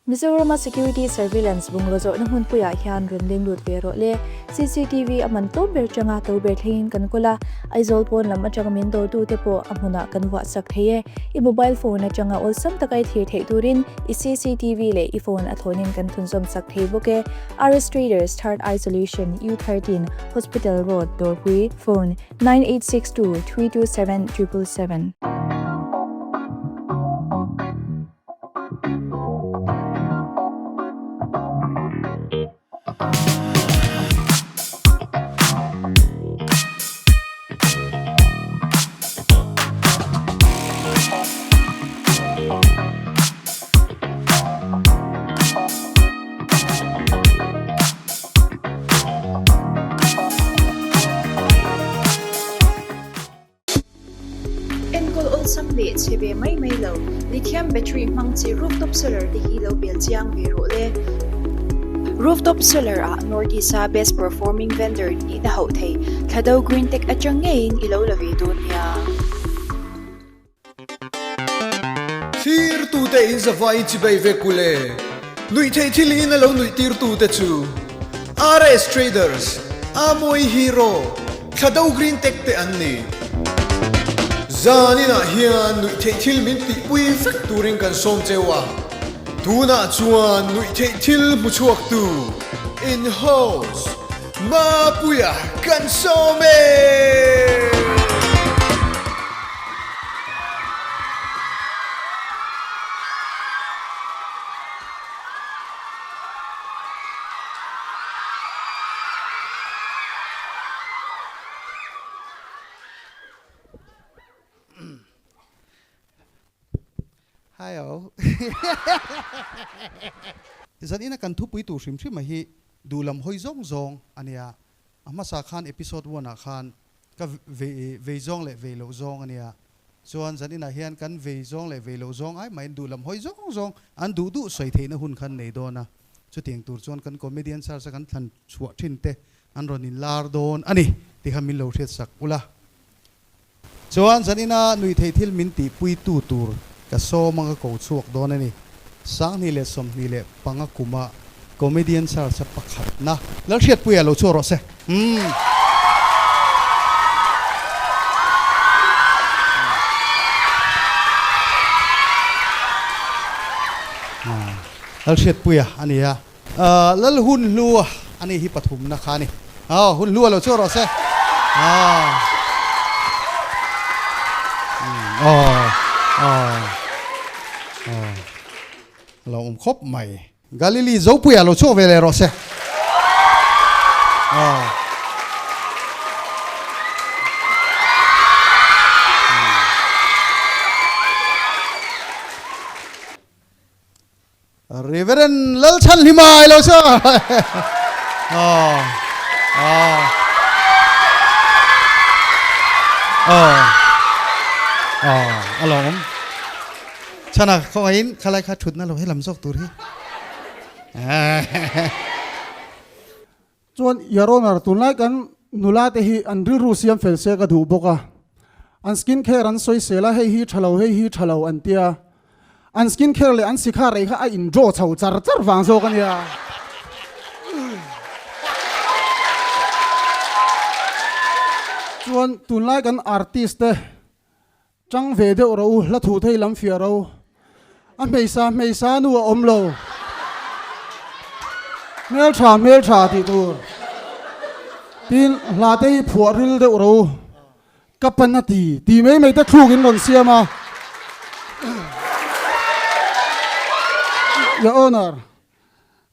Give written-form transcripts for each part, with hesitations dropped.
Mizorama Security Surveillance bungraw zawhna hmunpuiah hian rawn leng lut ve rawh le. Cctv a man tlawm ber changa to ber thlengin kan kawl a, Aizawl pawn lam atanga min dawrtute pawh a hmunah kan vuah sak thei e. I mobile phone atanga awlsam taka i thlir theih turin i cctv leh i phone a thlawnin kan thunzawm sak thei bawk e. RS Traders, Third Eye Solution, U13, Hospital Road, Dawrpui, Phone, 9862 327 777. Enkawl awlsam leh chhe ve mai mai lo, lithium battery hmang chi rooftop solar te hi lo bel chiang ve rawh le. Rooftop solar ah North East a best performing vendor nihna hauh thei Thlado Green Tech atang ngeiin i lo la ve dawn nia. Thlirtute in zavai chibei ve kule nuih theih thil in a lo nuih tirtute chu RS Traders, Amoy Hero, Thlado Green Tech te an ni. Zaninah hian nuih theih thil min tihpui vek turin kan sawm cheu a, tunah chuan nuih theih thil hmu chhuaktu in host Mapuia kan sawm e! Hi aw. Zan ina kan thupui tur hrim hrim a hi duhlam hawi zawng zawng a nia. A hmasa khan episode one ah khan ka vei vei zawng leh vei loh zawng a nia. Chuan zan inah hian kan vei zawng leh vei loh zawng ai mahin duhlam hawi zawng zawng an duh duh sawi theihna hun khan nei dawn a. Chutiang tur chuan kan comedian search a kan thlan chhuah thin te an rawn inlar dawn a ni tih kha min lo hriat sak ula. Chuan zanina nui theih thil min tihpuitu tur ka sawm anga ko chhuak dawn a ni. 2025 kuma comedian search a pakhatna Lalhriatpuia lo chhuak rawh se. Umm. Lalhriatpuia a ni a. Lal hun hlu a ni hi pathumna kha a ni. Aw, hun hlu a lo chhuak rawh se. Aw, aw, aw, a lo awm khawp mai. Galili Zopuia lo chhuak ve leh rawh se. Aw. Reverend Lalchhanhlima i lo chu aw aw aw aw a lo awm chhana khawngaihin khalai kha thutna lo helam zawk tur hi Chuan Your Honor, tunlai kan nula te hi an rilru siam fel se ka duh bawk a. An skin care an sawi sel a, hei hi tha lo, hei hi tha lo an tia. An skin care leh an sikha rei kha a in draw chho char char vang zawk a nia. Chuan tunlai kan artist te Chang ve deuh ro, hla thu thei lam fiah ro. A hmeisa hmeisa nu a awm lo. Hmeltha hmeltha tih tur. Tin, hla te hi phuah ril deuh ro. Ka pan a ti, ti mai mai te thluk in rawn siam a. Your Honor,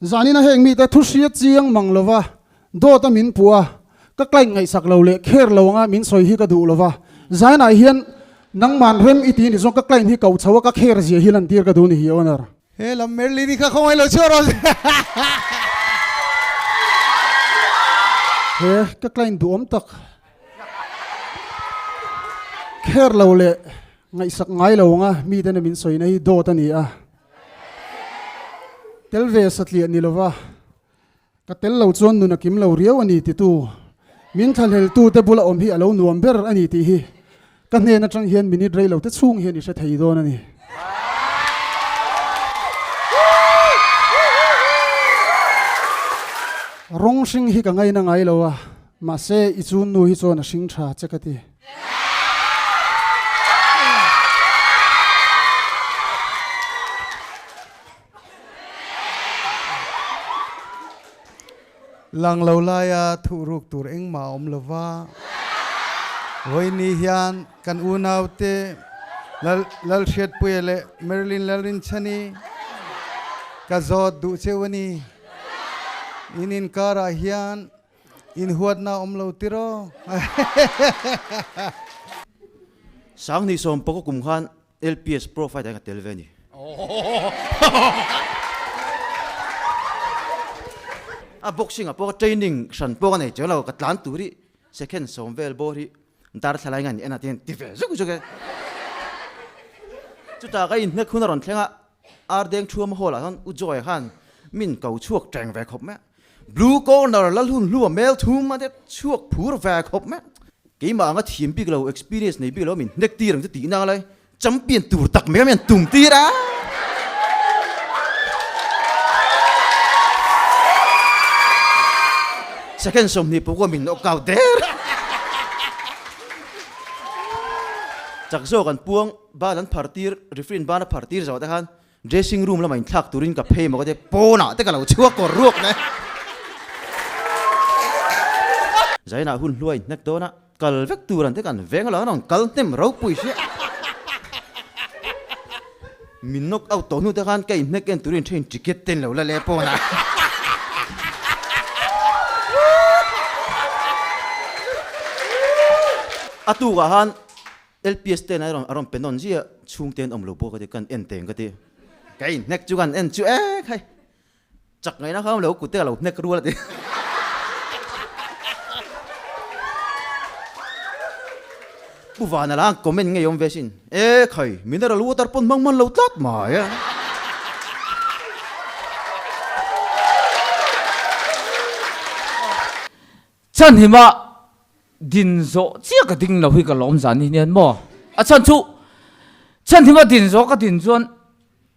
zanin a heng mite thu hriat chiang mang lova dawt a min puh a, ka client ngaihsak lo leh kher lo anga min sawi hi ka duh lova, zainah hian nangman rem i ti ni zawng ka client hi ko chho a ka kher zia hi lantir ka duh ni hi Honor. He lam Merlin i kha khawngaih lo chhuah rawh. He ka client duhawm tak kher lo leh ngaihsak ngai lo anga mite nen min sawina hi dawt a ni a. Tel ve satliah ni lova, ka tel lo chuan nun a kim lo riau a ni titu, min thlahleltu te bula awm hi a lo nuam ber a ni tih hi ka hnen atang hian minute rei lo te chhung hian i hre thei dawn a ni. Rawng hring hi ka ngaina ngai lo a, mahse i chun nu hi chuan a hring tha che ka ti. Lang lo laia thuh ruk tur engmah a awm lo va, vawiini hian kan unaute Lalhriatpuia leh Marilyn Lalrinchhani ka zawt duh cheu a ni. In inkarah hian inhuatna a awm lo tiraw? Sanghnih sawmpaka kum khan LPS Pro Fighter in ka tel ve a ni. A boxing ah pawh ka training hran pawh ka nei chiang lo, ka tlan tur hi second 10 vel bawr hi darthlalang in a ni en a ti ti ve zuk zuk e. Chutah ka inhnek hun a rawn thleng a, Ardeng Thuama hall ah chuan U Joy khan min ko chhuak teng ve khawp mai a. Blue corner Lalhun Hlua mel thum a dep chhuak phur ve khawp mai. Keimah anga thiam bik lo, experience nei bik lo min hnek tir ang chu tih nang lai champion tur tak mai kha min tum tir a. Second 20 pawh kua min knock out der. Chak zawk an puang ban an phar tir, referee in ban a phar tir zawh te khan Dressing room lamah inthlak turin ka phei maw ka ti, pawnah te ka lo chhuak kawr ruak mai. Zainah hun hluai hnek dawn a, kal vek tur an te kan veng a lo, an rawn kal hnem ropui hriah. Min knock out tawh hnu te khan ka inhnek en turin train ticket te an lo la leh pawnah. A tukah khan LPS ten a rawn pe nawn zia chhungte an awm lo pawh ka ti kan en teng ka ti ka in hnek chu kan en chu ek hei chak ngaihna kha awm lo kut te ka lo hnek rual a ti Pu Vana la comment ngei awm ve sin ek hei mineral water pawn hmang hman lo tlat mai a. Chhanhima din zawh chiah ka ding lo hi ka lawm zan hi nian maw? A chhan chu chhanhima din zawh ka din chuan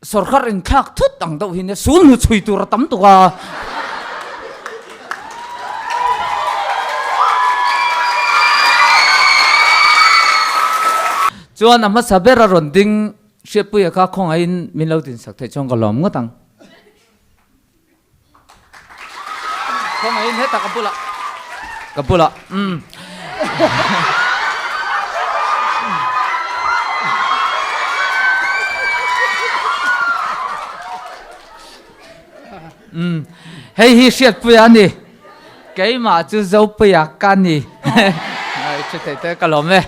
sorkar inthlak thut ang deuh hi nia sul hnu chhui tur a tam tuk a. Chuan a hmasa ber a rawn ding Hriatpuia kha khawngaihin min lo dinsak theih chuan ka lawm ngawt ang. Khawngaihin hetah ka bulah ka bulah umm. Umm hei hi Hriatpuia a ni keimah chu Zopuia ka ni ai hre thei te ka lawm e.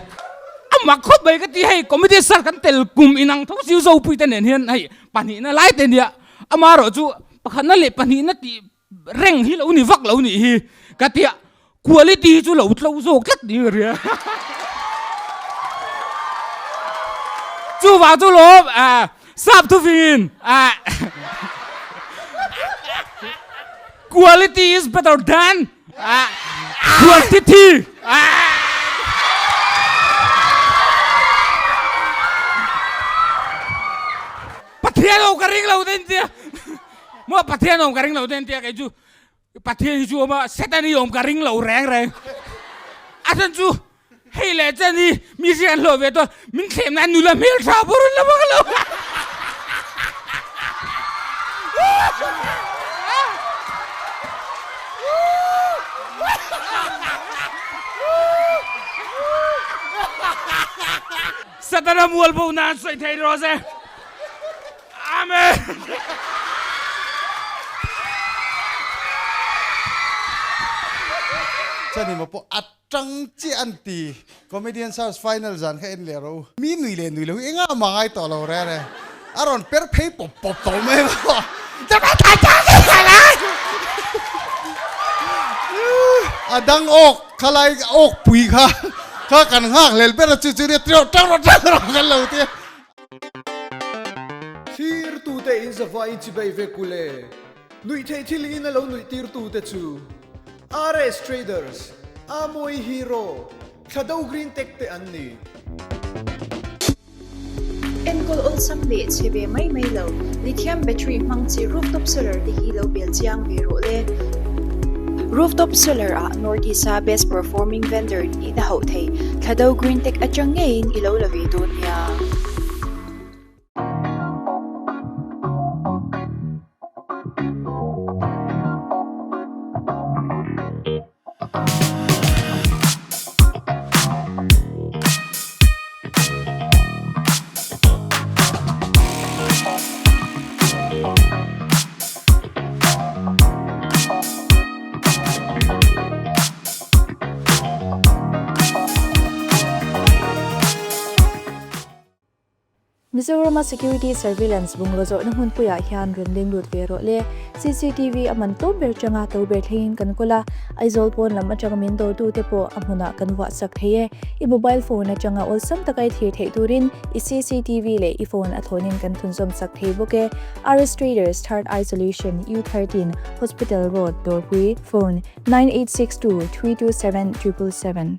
Amah khawp mai ka ti hei comedy star kan tel kum inang tho si Zopuite nen hian hei pahnihna lai te nia Amaherawh chu pakhatna leh pahnihna tih reng hi lo ni vak lo nih hi ka tia quality hi chu lo tlo zawk tlat ni ka ria. Chuvang chu lawm sap thufingin quality is better than quantity. Pathian awm ka ring lo te intia maw Pathian awm ka ring lo te intia kei chu Pathian hi chu awm a Satan hi awm ka ring lo reng reng a chan chu hei leh chen hi mi hria an hlawh ve tawh min thlem nan nula hmel tha pawh rawn la vak lo Satana mual bo nan sawi thei rawh se. Amen. Chuan emaw pawh a tang chiah an ti. Comedian Search final zan kha en leh rawh u. Mi nui leh nui lo hi engah mah ngai tawh lo reh reh. A rawn per phei pawp pawp tawh mai maw. A dang awk khalai awk pui kha kha kan nghak hlel ber a chu chu nia teuh teuh rawh teuh rawh kan lo ti a. Thirtute in zavai in chibei ve kule nuih theih thil in a lo nuih tirtute chu RS Traders, Amoy Hero, Thado Green Tech te an ni. Enkawl awlsam leh chhe ve mai mai lo, lithium battery hmang chi rooftop solar te hi lo bel chiang ve rawh le. Rooftop Solar ah North East a best performing vendor nihna hauh thei Thlado Green Tech atang ngeiin i lo la ve dawn nia. Mizorama Security Surveillance bungraw zawhna hmunpuiah hian rawn leng lut ve rawh le. CCTV a man tlawm ber changa to ber thlengin kan kawl a, Aizawl pawn lam atanga min dawrtute pawh a hmunah kan vuah sak thei e. I mobile phone atanga awlsam taka i thlir theih turin i CCTV leh i phone a thawnin kan thunzawm sak thei bawk e. RS Traders, Third Eye Solution, U13, Hospital Road, Dawrpui, Phone, 9862 327 777.